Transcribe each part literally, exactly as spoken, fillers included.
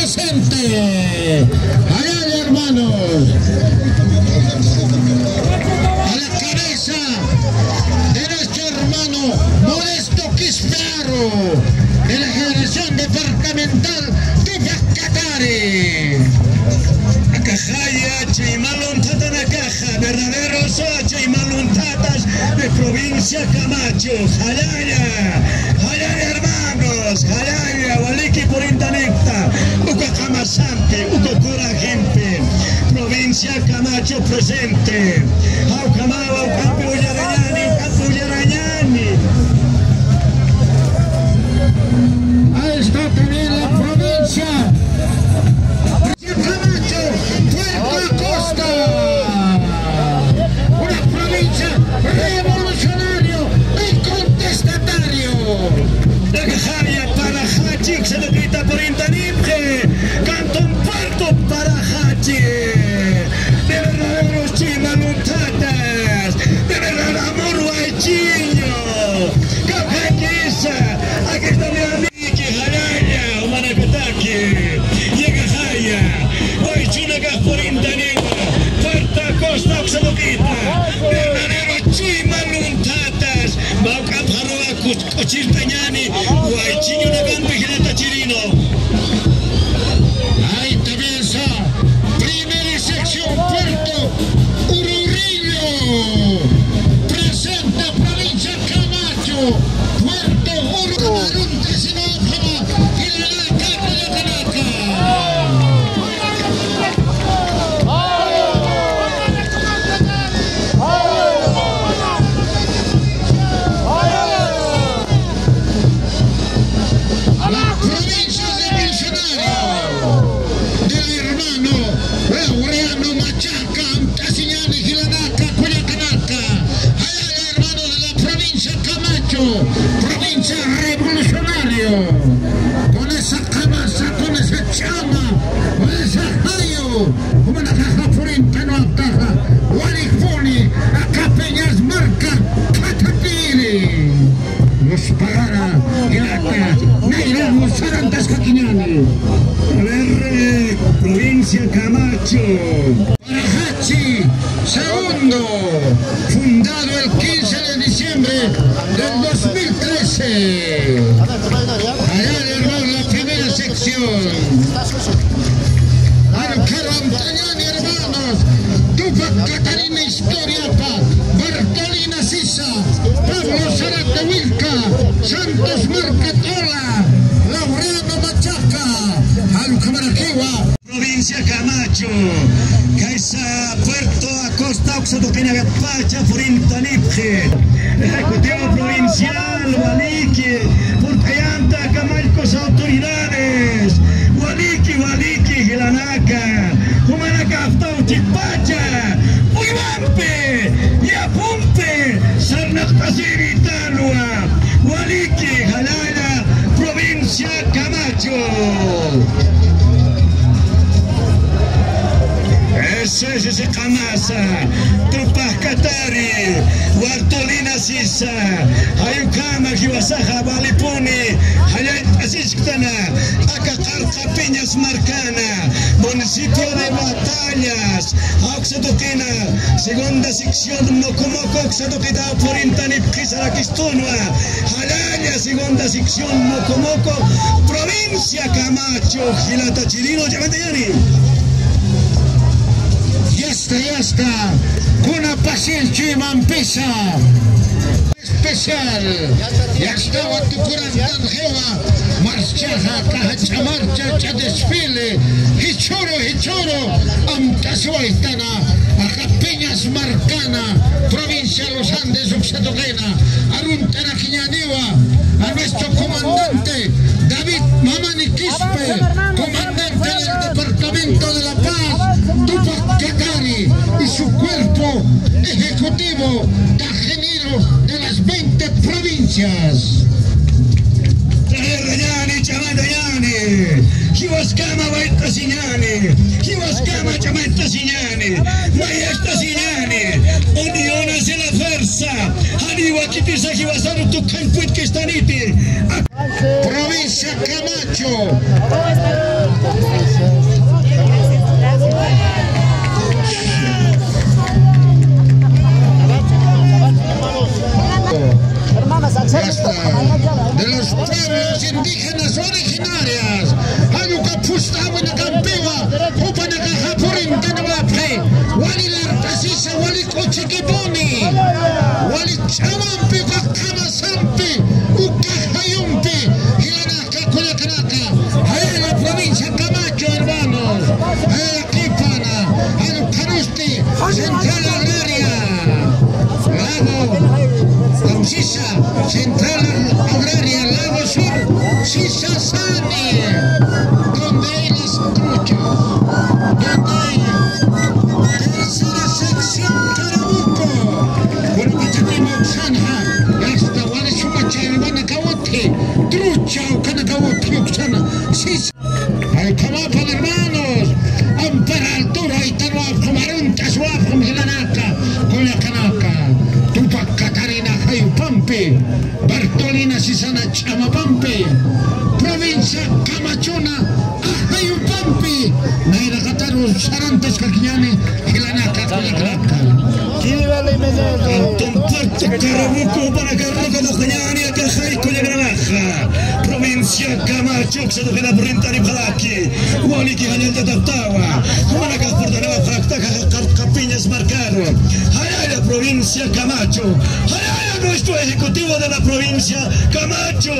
Presente. Allá, hermanos. A la cabeza de nuestro hermano Modesto Quispe Aru, de la Federación Departamental Tupac Katari. Akajaya, chay mä lunthatanakaxa, verdaderos, chay mä lunthatas de provincia Camacho. Jalaya, jalaya, hermanos, jalaya, waliki purintanipxta, uka qamasampi, uka kurajimpi, provincia Camacho presente. Jawkhamawa, ukampi ullarañani, ukampi ullarañani. Ahí está también la provincia. Camacho, Puerto Acosta. Una provincia revolucionario y contestatario. Akajaya, parajachi uksa tuqita purintanipxi, cantón Puerto Parajachi. De verdaderos chima lunthatas, de verdad amor waychiño. Kawkakisa, aquí está mi amigo. Jalaya, jumanakataki, yegajaya, waychunakax purintaniwa, Puerto Acosta uksa tuqita, verdadero chima lunthatas, mä juk'amp jaruwa k'uchirtañani, waychiñunakampi jilata chirino. Ahí también está, primera sección, Puerto Ururillo, presente provincia Camacho, Puerto Uru, Camarón, Tesinófama, Jilanaka, Cuyacanaka. La provincia de Millonario, del hermano Laureano Machaca, amtasiñani, Jilanaka, Cuyacanaka. Allá, hermano de la provincia Camacho, provincia revolucionario. Con esa qamasa, con esa chama, con esa jayu, jumanakaxa purintanwa aptaxa, walipuni, aka Peñas marka, khathapiri. Los pagara, jilata, nayra, los sarantas kakiñani. A ver, eh, provincia Camacho. Parajachi, segundo, fundado el quince de diciembre del dos mil trece. Allá, hermano, la primera sección. Arkaru amtañani, hermanos. Tupac Katari historiapa, Bartolina Sisa, Pablo Zárate Wilca, Santos Marcatola, Laureano Machaca, jallukhamarakiwa. Provincia Camacho, kaysa Puerto Acosta uksa tuqinakatpacha purintanipxi. Ejecutivo provincial, waliki, purt'ayamta aka mallkus autoridades, waliki, waliki, jilanaka, jumanaka aptaw chikpacha, uywampi, yapumpi, sarnaqt'asiri talwa, waliki, jalala, provincia Camacho. Eso es, ese qamasa, Tupac Katari, Bartolina Sisa, jayukhama jiwasaxa walipuni, jallallt'asisktana, aka Qarqa Peñas markana, municipio de Batallas, uksa tuqina, segunda sección Mocomoco uksa tuqita purintanipxi sarakistunwa, jallalla segunda sección Mocomoco, provincia Camacho, jilata chirino, llamantayani. Ya está, ya está. Kuna paciencia y mampisa. Especial. Yaqtawa tukurantan jewa, marchaxa, aka jach'a marcha, jach'a desfile, jichhüru, jichhüru amtasiwaytana, aka Peñas markana, provincia Los Andes, uksa tuqina, arunt'arakiñaniwa a nuestro comandante David Mamani Quispe, comandante del departamento de La Paz, Tupac Katari y su cuerpo ejecutivo, Tajini de las veinte provincias. Traerrañani, ch'amantañani, jiwaskama wayt'asiñani, jiwaskama ch'amantañani, mayast'asiñani, unión hace la fuerza, janiwa khitisa jiwasaru tuqhañ puytkistaniti. Provincia Camacho. Ya está. De los pueblos indígenas originarias, jall uka phusta apanakampiwa, jupanakaxa purintanawapxi, wali lart'asisa, wali k'uchikipuni, wali ch'amampi, uka qhamasampi, uka jayumpi, jilanaka, kullakanaka, jayalla provincia Camacho, hermanos, jayalla qhipana, jall ukharusti, Central Agraria Lago, Sisa, Central Agraria Lago Sur, Sisasani, donde hay las truchas, donde hay tercera sección Carabuco, Cunupachapima uksanxa, hasta wali suma challwanakaw utji, trucha ukanakaw utji uksana, Sisa. Jallq'amapan, hermanos, ampara altura, aytanwapxam, arunt'aswapxam jilanaka, kullakanaka, Tupac Catarina jayupampi, Bartolina Sisana ch'amapampi, provincia Camachona ajayupampi, nayraqataru sarantaskakiñäni, jilanaka, kullakanaka. Tumpata Carabuco, jupanakaru katuqañäni, akaxay, kullakanaka. Provincia Camacho, uksa tuqina purintanipxaraki. Waliki, jallalla taptawa. Jumanakax purtanipxarakta, Carcapiñas markaru. Jallalla provincia Camacho. Jallalla nuestro ejecutivo de la provincia Camacho.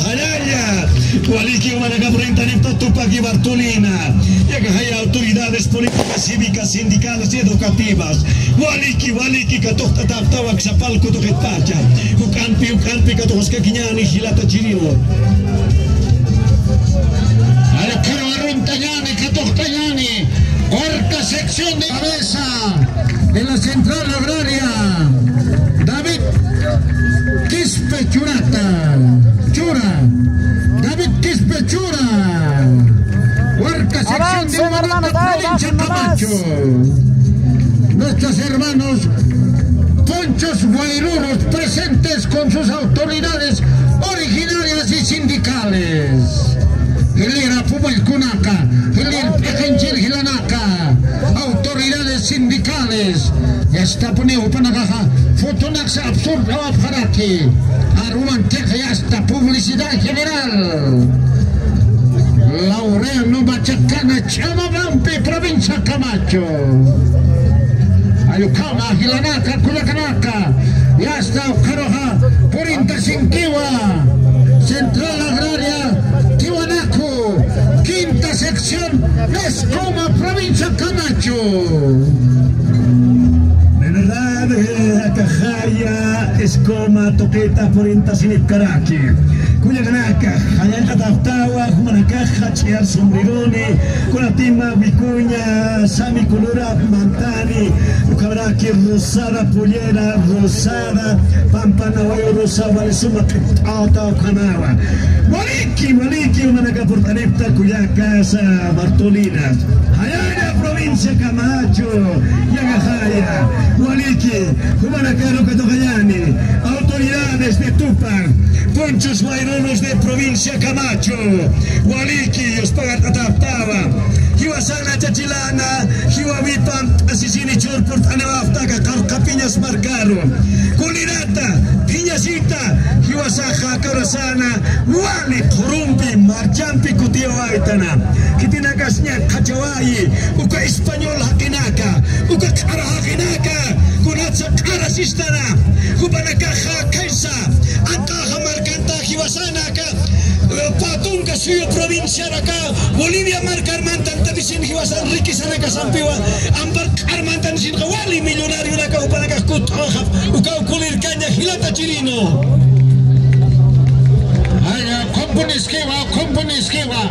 Jallalla. Waliki, jumanakax purintanipxta Tupac y Bartolina. Akaxay autoridades políticas, cívicas, sindicales y educativas. Waliki, waliki, katuqt'atäpxtawa aksa palco tuqitpacha. Juk'ampi, juk'ampi katuqaskakiñäni jilata chiriru. Alkaru aruntañäni, katuqtañäni. Cuarta sección de cabeza de la Central Agraria, David Quispe Churata. Chura. David Quispe Chura. Cuarta sección de Huanucaca, provincia Camacho. Nuestros hermanos Ponchos Guairuros presentes con sus autoridades originarias y sindicales. Jilïr apumillkunaka, jilïr p'iqinchir jilanaka, autoridades sindicales. Yastapuniw jupanakaxa fotonaksa apsurt'awapxaraki. Arumantixa yasta publicidad general. Laureano Machacana, ch'amapampi, provincia Camacho. Jall ukhama jilanaka, kullakanaka, yasta ukharuxa purintasinkiwa Central Agraria Tiwanaku, quinta sección, Escoma, provincia Camacho. De verdad, eh, akaxaya Escoma tuqita purintasinipkaraki. Kullakanaka, jallalla taptawa, jumanakaxa ch'iyar sombreroni, kunatima wikuña, sami colora mantani, ukhamaraki rosada pollera, rosada, pampanawayu rosa, wali suma q'ipt'ata ukhamawa. Waliki, waliki, jumanaka purtanipxta kullaka, sa Bartolina. Jallalla provincia Camacho, akaxaya, waliki, jumanakaru katuqañäni, autoridades de Tupac, Ponchos Guairuros de provincia Camacho, waliki, yuspagart'atäpxtawa, jiwasana chachilana, jiwawipan, asisini chur purt'aniwapxta aka Carcapiñas markaru, kunirata, phiñasita, jiwasaxa aka urasana, wali qhurumpi, marchampi kutiyawaytana. Khitinakasa ñak'achawayi, uka español jaqinaka, uka q'ara jaqinaka, kunatsa q'ara sistana, jupanakaxa khaysa, antaxa markanta jiwasanaka, eh, pä tunka suyu provinciaraka, Bolivia markar mantantapisin jiwasan rikisanakasampiwa, ampar q'ar mantansinxa wali millonarionaka, jupanakax kutt'awaxa, ukaw kulirkaña jilata chirino. Aya, componiskiwa, componiskiwa,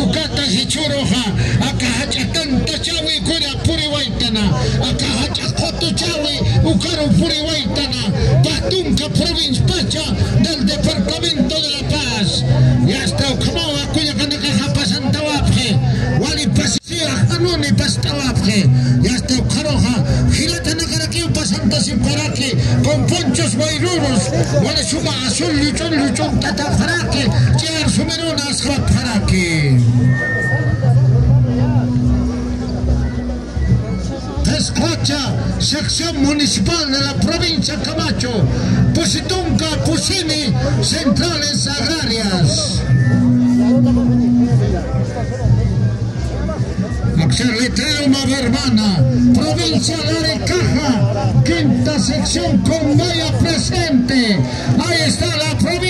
ukata jichhüruxa, aka jach'a tantachawi kuna puriwaytana, aka jach'a qutuchawi ukaru puriwaytana, pä tunka provincia pacha del departamento de La Paz. Yasta ukhamawa kullakanakaxa pasantawapxi, wali pas- Siraq anuni past'awapxi, yasta ukharuxa, jilatanakarakiw pasantasipxaraki, con ponchos guairuros, wali suma azul lluch'un lluch'un tatapxaraki, ch'iyar sumiruna asxapxaraki. Sección Municipal de la provincia Camacho, Pusitunca, Pusini, Centrales Agrarias. Acción Letrero Mavermana, provincia Laricaja, quinta sección con Maya presente. Ahí está la provincia.